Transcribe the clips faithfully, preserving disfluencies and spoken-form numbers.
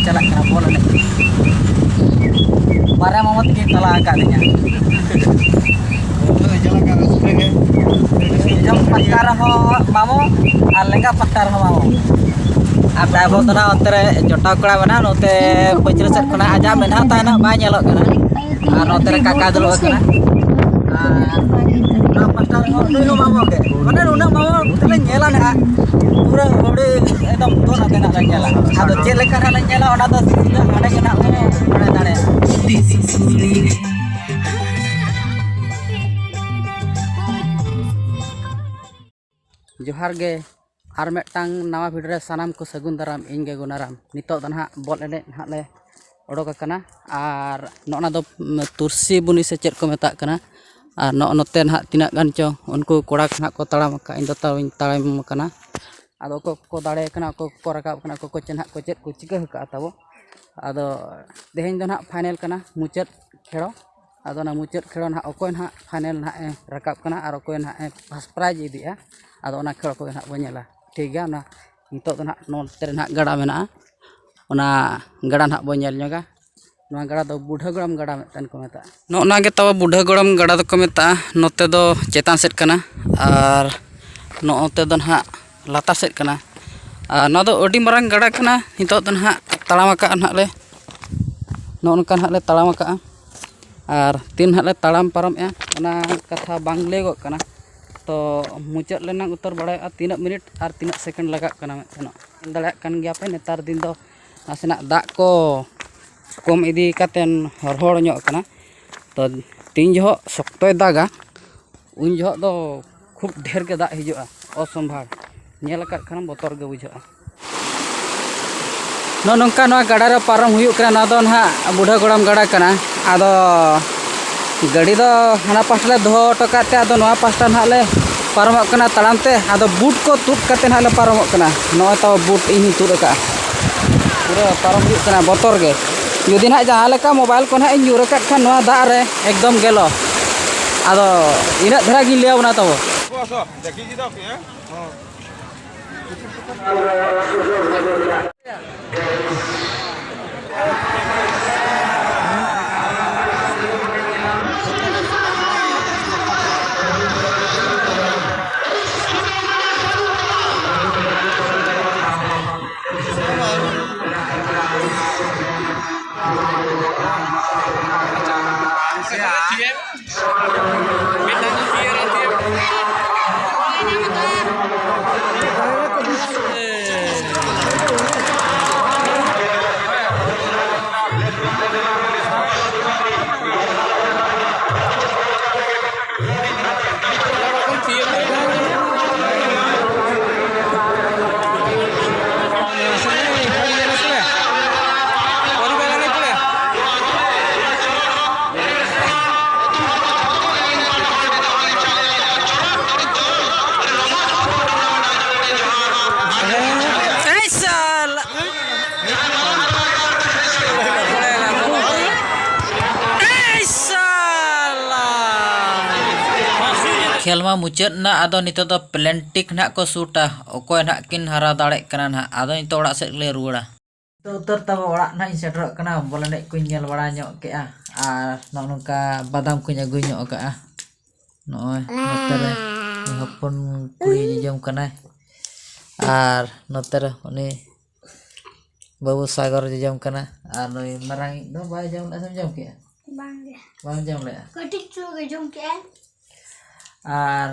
ᱪᱟᱞᱟᱜ ᱠᱟᱱᱟ ᱵᱚᱞ ᱮᱱᱮᱡ᱾ ᱵᱟᱨᱭᱟ ᱢᱟᱢᱚ ᱛᱟᱹᱠᱤᱱ ᱛᱟᱞᱟ ᱟᱠᱟᱫ ᱞᱤᱧᱟ᱾ ᱡᱚᱡᱚᱢ ᱯᱟᱦᱴᱟ ᱨᱮᱦᱚᱸ ᱢᱟᱢᱚ ᱟᱨ ᱞᱮᱸᱜᱟ ᱯᱟᱦᱴᱟ ᱨᱮᱦᱚᱸ ᱢᱟᱢᱚ᱾ ᱟᱨ ᱰᱟᱭᱵᱚᱨ ᱫᱚ ᱱᱟᱦᱟᱜ ᱚᱱᱛᱮ ᱨᱮ ᱡᱚᱴᱟᱣ ᱠᱚᱲᱟ ᱢᱮᱱᱟᱜᱼᱟ, ᱱᱚᱛᱮ ᱯᱟᱹᱪᱷᱞᱟᱹ ᱥᱮᱫ ᱠᱷᱚᱱᱟᱜ ᱟᱡᱟᱜ ᱢᱮᱫᱦᱟ ᱛᱟᱭ ᱱᱟᱦᱟᱜ ᱵᱟᱭ ᱧᱮᱞᱚᱜ ᱠᱟᱱᱟ᱾ ᱟᱨ ᱱᱚᱛᱮ ᱨᱮ ᱠᱟᱠᱟ ᱫᱩᱲᱩᱵ ᱟᱠᱟᱱᱟ᱾ ᱟᱨ ᱱᱚᱣᱟ ᱯᱟᱦᱴᱟ ᱨᱮᱦᱚᱸ ᱱᱩᱭ ᱦᱚᱸ ᱢᱟᱢᱚ ᱜᱮ᱾ ᱢᱟᱱᱮ ᱱᱩᱱᱟᱹᱜ ᱢᱟᱢᱚ ᱛᱮᱞᱮ ᱧᱮᱞᱟ ᱱᱟᱦᱟᱜ, ᱯᱩᱨᱟᱹ ᱦᱩᱰᱤᱧ ᱮᱠᱫᱚᱢ ᱫᱚᱱ ᱟᱛᱮ ᱱᱟᱦᱟᱜ ᱞᱮ ᱧᱮᱞᱟ᱾ ᱟᱫᱚ ᱪᱮᱫ ᱞᱮᱠᱟ ᱱᱟᱦᱟᱜ ᱞᱮ ᱧᱮᱞᱟ, ᱚᱱᱟ ᱫᱚ ᱥᱤᱫᱷᱟᱹ ᱦᱟᱸᱰᱮ ᱜᱮ ᱱᱟᱦᱟᱜ ᱞᱮ ᱵᱟᱲᱟᱭ ᱫᱟᱲᱮᱭᱟᱜᱼᱟ᱾ ᱡᱚᱦᱟᱨ ᱜᱮ, ᱟᱨ ᱢᱤᱫᱴᱟᱝ ᱱᱟᱣᱟ ᱵᱷᱤᱰᱤᱭᱳ ᱨᱮ ᱥᱟᱱᱟᱢ ᱠᱚ ᱥᱟᱹᱜᱩᱱ ᱫᱟᱨᱟᱢ᱾ ᱤᱧ ᱜᱮ ᱜᱩᱱᱟᱨᱟᱢ᱾ ᱱᱤᱛᱚᱜ ᱫᱚ ᱱᱟᱦᱟᱜ ᱵᱚᱞ ᱮᱱᱮᱡ ᱱᱟᱦᱟᱜ ᱞᱮ ᱚᱰᱳᱠ ᱟᱠᱟᱱᱟ᱾ ᱟᱨ ᱱᱚᱜᱼᱚ ᱱᱟ ᱫᱚ, ᱩᱢ, ᱛᱩᱨᱥᱤ ᱵᱩᱱᱤ ᱥᱮ ᱪᱮᱫ ᱠᱚ ᱢᱮᱛᱟᱜ ᱠᱟᱱᱟ᱾ ᱟᱨ ᱱᱚᱜᱼᱚ ᱱᱚᱛᱮ ᱱᱟᱦᱟᱜ ᱛᱤᱱᱟᱹᱜ ᱜᱟᱱ ᱪᱚ ᱩᱱᱠᱩ ᱠᱚᱲᱟ ᱠᱚ ᱱᱟᱦᱟᱜ ᱠᱚ ᱛᱟᱲᱟᱢ ᱟᱠᱟᱫᱼᱟ, ᱤᱧ ᱫᱚ ᱛᱟᱣ ᱤᱧ ᱛᱟᱲᱟᱢ ᱟᱠᱟᱱᱟ᱾ ᱟᱫᱚ ᱚᱠᱚᱭ ᱠᱚᱠᱚ ᱫᱟᱲᱮ ᱟᱠᱟᱱᱟ, ᱚᱠᱚᱭ ᱠᱚᱠᱚ ᱨᱟᱠᱟᱵ ᱟᱠᱟᱱᱟ, ᱚᱠᱚᱭ ᱠᱚ ᱪᱮᱫ ᱱᱟᱦᱟᱜ ᱠᱚ ᱪᱮᱫ ᱠᱚ ᱪᱤᱠᱟᱹ ᱟᱠᱟᱫᱼᱟ ᱛᱟᱵᱚ᱾ ᱟᱫᱚ ᱛᱮᱦᱮᱧ ᱫᱚ ᱱᱟᱦᱟᱜ ᱯᱷᱟᱭᱱᱮᱞ ᱠᱟᱱᱟ, ᱢᱩᱪᱟᱹᱫ ᱠᱷᱮᱲᱚ᱾ ᱟᱫᱚ ᱚᱱᱟ ᱢᱩᱪᱟᱹᱫ ᱠᱷᱮᱲᱚ ᱱᱟᱦᱟᱜ ᱚᱠᱚᱭ ᱱᱟᱦᱟᱜ ᱯᱷᱟᱭᱱᱮᱞ ᱱᱟᱦᱟᱜ ᱮ ᱨᱟᱠᱟᱵ ᱠᱟᱱᱟ ᱟᱨ ᱚᱠᱚᱭ ᱱᱟᱦᱟᱜ ᱮ ᱯᱷᱟᱥᱴ ᱯᱨᱟᱭᱤᱡᱽ ᱤᱫᱤᱜᱼᱟ, ᱟᱫᱚ ᱚᱱᱟ ᱠᱷᱮᱲᱚ ᱠᱚᱜᱮ ᱱᱟᱦᱟᱜ ᱵᱚᱱ ᱧᱮᱞᱟ᱾ ᱴᱷᱤᱠ ᱜᱮᱭᱟ, ᱚᱱᱟ ᱱᱤᱛᱚᱜ ᱫᱚ ᱱᱟᱦᱟᱜ ᱱᱚᱛᱮ ᱨᱮ ᱱᱟᱦᱟᱜ ᱜᱟᱰᱟ ᱢᱮᱱᱟᱜᱼᱟ, ᱚᱱᱟ ᱜᱟᱰᱟ ᱱᱟᱦᱟᱜ ᱵᱚᱱ ᱧᱮᱞ ᱧᱚᱜᱟ᱾ ᱱᱚᱣᱟ ᱜᱟᱰᱟ ᱫᱚ ᱵᱩᱰᱷᱟᱹ ᱜᱚᱲᱚᱢ ᱜᱟᱰᱟ ᱢᱤᱫᱴᱮᱱ ᱠᱚ ᱢᱮᱛᱟᱜᱼᱟ᱾ ᱱᱚᱜᱼᱚ ᱱᱟ ᱜᱮ ᱛᱟᱵᱚ ᱵᱩᱰᱷᱟᱹ ᱜᱚᱲᱚᱢ ᱜᱟᱰᱟ ᱫᱚᱠᱚ ᱢᱮᱛᱟᱜᱼᱟ᱾ ᱱᱚᱛᱮ ᱫᱚ ᱪᱮᱛᱟᱱ ᱥᱮᱫ ᱠᱟᱱᱟ ᱟᱨ ᱱᱚᱜᱼᱚ ᱛᱮ ᱫᱚ ᱱᱟᱦᱟᱜ ᱞᱟᱛᱟᱨ ᱥᱮᱫ ᱠᱟᱱᱟ᱾ ᱟᱨ ᱱᱚᱣᱟ ᱫᱚ ᱟᱹᱰᱤ ᱢᱟᱨᱟᱝ ᱜᱟᱰᱟ ᱠᱟᱱᱟ᱾ ᱱᱤᱛᱚᱜ ᱫᱚ ᱱᱟᱦᱟᱜ ᱛᱟᱲᱟᱢ ᱟᱠᱟᱜᱼᱟ ᱱᱟᱦᱟᱜ ᱞᱮ, ᱱᱚᱜᱼᱚ ᱱᱚᱝᱠᱟ ᱱᱟᱦᱟᱜ ᱞᱮ ᱛᱟᱲᱟᱢ ᱟᱠᱟᱜᱼᱟ᱾ ᱟᱨ ᱛᱤᱱ ᱱᱟᱦᱟᱜ ᱞᱮ ᱛᱟᱲᱟᱢ ᱯᱟᱨᱚᱢᱮᱜᱼᱟ, ᱚᱱᱟ ᱠᱟᱛᱷᱟ ᱵᱟᱝ ᱞᱟᱹᱭᱚᱜᱚᱜ ᱠᱟᱱᱟ᱾ ᱛᱚ ᱢᱩᱪᱟᱹᱫ ᱨᱮᱱᱟᱜ ᱩᱛᱟᱹᱨ ᱵᱟᱲᱟᱭᱚᱜᱼᱟ ᱛᱤᱱᱟᱹᱜ ᱢᱤᱱᱤᱴ ᱟᱨ ᱛᱤᱱᱟᱹᱜ ᱥᱮᱠᱮᱱᱰ ᱞᱟᱜᱟᱜ ᱠᱟᱱᱟ ᱢᱮᱱᱛᱮ᱾ ᱧᱮᱞ ᱫᱟᱲᱮᱭᱟᱜ ᱠᱟᱱ ᱜᱮᱭᱟ ᱯᱮ, ᱱᱮᱛᱟᱨ ᱫᱤᱱ ᱫᱚ ᱱᱟᱥᱮᱱᱟᱜ ᱫᱟᱜ ᱠᱚ ᱠᱚᱢ ᱤᱫᱤ ᱠᱟᱛᱮᱱ ᱨᱚᱦᱚᱲ ᱧᱚᱜ ᱠᱟᱱᱟ᱾ ᱛᱚ ᱛᱤᱱ ᱡᱚᱦᱚᱜ ᱥᱚᱠᱛᱚᱭ ᱫᱟᱜᱟ, ᱩᱱ ᱡᱚᱦᱚᱜ ᱫᱚ ᱠᱷᱩᱵ ᱰᱷᱮᱨ ᱜᱮ ᱫᱟᱜ ᱦᱤᱡᱩᱜᱼᱟ, ᱚᱥᱚᱢᱵᱷᱟᱲ᱾ ᱧᱮᱞ ᱟᱠᱟᱫ ᱠᱷᱟᱱᱮᱢ ᱵᱚᱛᱚᱨ ᱜᱮ ᱵᱩᱡᱷᱟᱹᱜᱼᱟ᱾ ᱱᱚᱜᱼᱚ ᱱᱚᱝᱠᱟ ᱱᱚᱣᱟ ᱜᱟᱰᱟ ᱨᱮ ᱯᱟᱨᱚᱢ ᱦᱩᱭᱩᱜ ᱠᱟᱱᱟ᱾ ᱱᱚᱣᱟ ᱫᱚ ᱱᱟᱦᱟᱜ ᱵᱩᱰᱷᱟᱹ ᱜᱚᱲᱚᱢ ᱜᱟᱰᱟ ᱠᱟᱱᱟ᱾ ᱟᱫᱚ ᱜᱟᱹᱰᱤ ᱫᱚ ᱦᱟᱱᱟ ᱯᱟᱥᱴᱟ ᱞᱮ ᱫᱚᱦᱚ ᱦᱚᱴᱚ ᱠᱟᱜ ᱛᱮ, ᱟᱫᱚ ᱱᱚᱣᱟ ᱯᱟᱥᱴᱟ ᱱᱟᱦᱟᱜ ᱞᱮ ᱯᱟᱨᱚᱢᱚᱜ ᱠᱟᱱᱟ ᱛᱟᱲᱟᱢ ᱛᱮ᱾ ᱟᱫᱚ ᱵᱩᱴ ᱠᱚ ᱛᱩᱫ ᱠᱟᱛᱮ ᱱᱟᱦᱟᱜ ᱞᱮ ᱯᱟᱨᱚᱢᱚᱜ ᱠᱟᱱᱟ᱾ ᱱᱚᱜᱼᱚᱭ ᱛᱟᱵᱚ ᱵᱩᱴ ᱤᱧ ᱦᱚᱧ ᱛᱩᱫ ᱟᱠᱟᱫᱼᱟ᱾ ᱯᱩᱨᱟᱹ ᱯᱟᱨᱚᱢ ᱦᱩᱭᱩᱜ ᱠᱟᱱᱟ ᱵᱚᱛᱚᱨ ᱜᱮ᱾ ᱡᱩᱫᱤ ᱱᱟᱦᱟᱜ ᱡᱟᱦᱟᱸ ᱞᱮᱠᱟ ᱢᱳᱵᱟᱭᱤᱞ ᱠᱚ ᱱᱟᱦᱟᱜ ᱤᱧ ᱧᱩᱨ ᱟᱠᱟᱫ ᱠᱷᱟᱱ ᱱᱚᱣᱟ ᱫᱟᱜ ᱨᱮ ᱮᱠᱫᱚᱢ ᱜᱮᱞᱚ᱾ ᱟᱫᱚ ᱤᱱᱟᱹᱜ ᱫᱷᱟᱨᱟ ᱜᱤᱧ ᱞᱟᱹᱭ ᱟᱵᱚᱱᱟ ᱛᱟᱵᱚ᱾ ᱟᱥᱚ, ᱟᱥᱚ, ᱫᱮᱠᱷᱤ ᱡᱤᱫᱟ ᱯᱮ, ᱦᱮᱸ? ᱦᱚᱸ᱾ ᱮᱭ ᱥᱟᱞᱟ! ᱮᱭ ᱥᱟᱞᱟ! ᱠᱷᱮᱞ ᱢᱟ ᱢᱩᱪᱟᱹᱫ ᱮᱱᱟ, ᱟᱫᱚ ᱱᱤᱛᱚᱜ ᱫᱚ ᱯᱞᱮᱱᱴᱤᱠ ᱱᱟᱦᱟᱜ ᱠᱚ ᱥᱩᱴᱟ, ᱚᱠᱚᱭ ᱱᱟᱦᱟᱜ ᱠᱤᱱ ᱦᱟᱨᱟᱣ ᱫᱟᱲᱮᱭᱟᱜ ᱠᱟᱱᱟ ᱱᱟᱦᱟᱜ᱾ ᱟᱫᱚ ᱱᱤᱛᱚᱜ ᱚᱲᱟᱜ ᱥᱮᱫ ᱞᱮ ᱨᱩᱣᱟᱹᱲᱟ᱾ ᱱᱤᱛᱚᱜ ᱩᱛᱟᱹᱨ ᱛᱟᱵᱚ ᱚᱲᱟᱜ ᱱᱟᱦᱟᱜ ᱤᱧ ᱥᱮᱴᱮᱨᱚᱜ ᱠᱟᱱᱟ, ᱵᱚᱞ ᱮᱱᱮᱡ ᱠᱚᱧ ᱧᱮᱞ ᱵᱟᱲᱟ ᱧᱚᱜ ᱠᱮᱜᱼᱟ, ᱟᱨ ᱱᱚᱜᱼᱚ ᱱᱚᱝᱠᱟ ᱵᱟᱫᱟᱢ ᱠᱚᱧ ᱟᱹᱜᱩ ᱧᱚᱜ ᱠᱟᱜᱼᱟ᱾ ᱱᱚᱜᱼᱚᱭ ᱱᱚᱛᱮ ᱨᱮ ᱩᱱᱤ ᱦᱚᱯᱚᱱ ᱠᱩᱲᱤ ᱡᱚᱡᱚᱢ ᱠᱟᱱᱟᱭ, ᱟᱨ ᱱᱚᱛᱮ ᱨᱮ ᱩᱱᱤ ᱵᱟᱹᱵᱩ ᱥᱟᱜᱚᱨ ᱡᱚᱡᱚᱢ ᱠᱟᱱᱟ, ᱟᱨ ᱱᱩᱭ ᱢᱟᱨᱟᱝᱤᱡ ᱫᱚ ᱵᱟᱭ ᱡᱚᱢ ᱞᱮᱫᱼᱟ ᱥᱮᱢ ᱡᱚᱢ ᱠᱮᱜᱼᱟ? ᱵᱟᱝᱜᱮ᱾ ᱵᱟᱢ ᱡᱚᱢ ᱞᱮᱫᱼᱟ? ᱠᱟᱹᱴᱤᱡ ᱪᱩᱞᱩᱝ ᱜᱮ ᱡᱚᱢ ᱠᱮᱜᱼᱟᱭ᱾ ᱟᱨ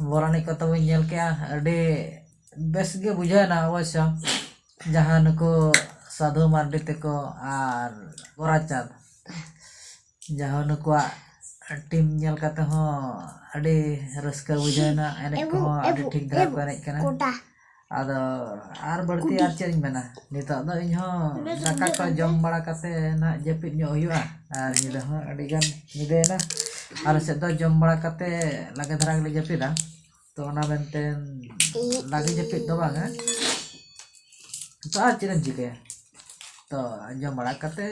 ᱵᱚᱞ ᱮᱱᱮᱡ ᱠᱚ ᱛᱟᱵᱚᱧ ᱧᱮᱞ ᱠᱮᱜᱼᱟ, ᱟᱹᱰᱤ ᱵᱮᱥ ᱜᱮ ᱵᱩᱡᱷᱟᱹᱣ ᱮᱱᱟ ᱚᱵᱚᱥᱥᱚ᱾ ᱡᱟᱦᱟᱸ ᱱᱩᱠᱩ ᱥᱟᱹᱫᱷᱩ ᱢᱟᱨᱰᱤ ᱛᱟᱠᱚ ᱟᱨ ᱜᱳᱨᱟᱪᱟᱸᱫᱽ, ᱡᱟᱦᱟᱸ ᱱᱩᱠᱩᱣᱟᱜ ᱴᱤᱢ ᱧᱮᱞ ᱠᱟᱛᱮ ᱦᱚᱸ ᱟᱹᱰᱤ ᱨᱟᱹᱥᱠᱟᱹ ᱵᱩᱡᱷᱟᱹᱣ ᱮᱱᱟ᱾ ᱮᱱᱮᱡ ᱠᱚᱦᱚᱸ ᱟᱹᱰᱤ ᱴᱷᱤᱠ ᱫᱷᱟᱨᱟ ᱠᱚ ᱮᱱᱮᱡ ᱠᱟᱱᱟ᱾ ᱟᱫᱚ ᱟᱨ ᱵᱟᱹᱲᱛᱤ ᱟᱨ ᱪᱮᱫ ᱤᱧ ᱢᱮᱱᱟ, ᱱᱤᱛᱚᱜ ᱫᱚ ᱤᱧ ᱦᱚᱸ ᱫᱟᱠᱟ ᱠᱚ ᱡᱚᱢ ᱵᱟᱲᱟ ᱠᱟᱛᱮ ᱱᱟᱦᱟᱜ ᱡᱟᱹᱯᱤᱫ ᱧᱚᱜ ᱦᱩᱭᱩᱜᱼᱟ᱾ ᱟᱨ ᱧᱤᱫᱟᱹ ᱦᱚᱸ ᱟᱹᱰᱤ ᱜᱟᱱ ᱧᱤᱫᱟᱹᱭᱮᱱᱟ᱾ ᱟᱞᱮ ᱥᱮᱫ ᱫᱚ ᱡᱚᱢ ᱵᱟᱲᱟ ᱠᱟᱛᱮ ᱞᱟᱜᱮ ᱫᱷᱟᱨᱟ ᱜᱮᱞᱮ ᱡᱟᱹᱯᱤᱫᱟ᱾ ᱛᱚ ᱚᱱᱟ ᱢᱮᱱᱛᱮ ᱞᱟᱜᱮ ᱡᱟᱹᱯᱤᱫ ᱫᱚ ᱵᱟᱝᱟ, ᱛᱚ ᱟᱨ ᱪᱮᱫ ᱮᱢ ᱪᱤᱠᱟᱹᱭᱟ? ᱛᱚ ᱡᱚᱢ ᱵᱟᱲᱟ ᱠᱟᱛᱮ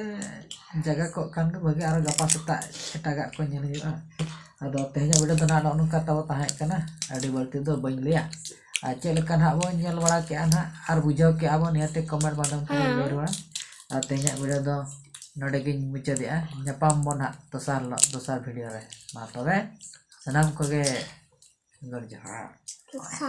ᱡᱟᱜᱟ ᱠᱚᱜ ᱠᱷᱟᱱ ᱜᱮ ᱵᱷᱟᱹᱜᱤ, ᱟᱨᱚ ᱜᱟᱯᱟ ᱥᱮᱛᱟᱜ ᱮᱴᱟᱜᱟᱜ ᱠᱚ ᱧᱮᱞ ᱦᱩᱭᱩᱜᱼᱟ᱾ ᱟᱫᱚ ᱛᱮᱦᱮᱧᱟᱜ ᱵᱷᱤᱰᱤᱭᱳ ᱫᱚ ᱱᱟᱦᱟᱜ ᱱᱚᱜᱼᱚ ᱱᱚᱝᱠᱟ ᱛᱟᱵᱚ ᱛᱟᱦᱮᱸ ᱠᱟᱱᱟ, ᱟᱹᱰᱤ ᱵᱟᱹᱲᱛᱤ ᱫᱚ ᱵᱟᱹᱧ ᱞᱟᱹᱭᱟ᱾ ᱟᱨ ᱪᱮᱫ ᱞᱮᱠᱟ ᱱᱟᱦᱟᱜ ᱵᱚᱱ ᱧᱮᱞ ᱵᱟᱲᱟ ᱠᱮᱜᱼᱟ ᱱᱟᱦᱟᱜ ᱟᱨ ᱵᱩᱡᱷᱟᱹᱣ ᱠᱮᱜᱼᱟ ᱵᱚᱱ, ᱱᱤᱦᱟᱹᱛ ᱠᱚᱢᱮᱱᱴ ᱢᱟᱫᱽᱫᱷᱚᱢ ᱛᱮ ᱞᱟᱹᱭ ᱨᱩᱣᱟᱹᱲᱟ᱾ ᱟᱨ ᱛᱮᱦᱮᱧᱟᱜ ᱵᱷᱤᱰᱤᱭᱳ ᱫᱚ ᱱᱚᱰᱮ ᱜᱤᱧ ᱢᱩᱪᱟᱹᱫᱮᱜᱼᱟ᱾ ᱧᱟᱯᱟᱢ ᱵᱚᱱ ᱦᱟᱸᱜ ᱫᱚᱥᱟᱨ ᱦᱤᱞᱳᱜ, ᱫᱚᱥᱟᱨ ᱵᱷᱤᱰᱤᱭᱳ ᱨᱮ᱾ ᱢᱟ ᱛᱚᱵᱮ ᱥᱟᱱᱟᱢ ᱠᱚᱜᱮ ᱜᱚᱰ ᱡᱚᱦᱟᱨ᱾ ᱡᱚᱦᱟᱨ᱾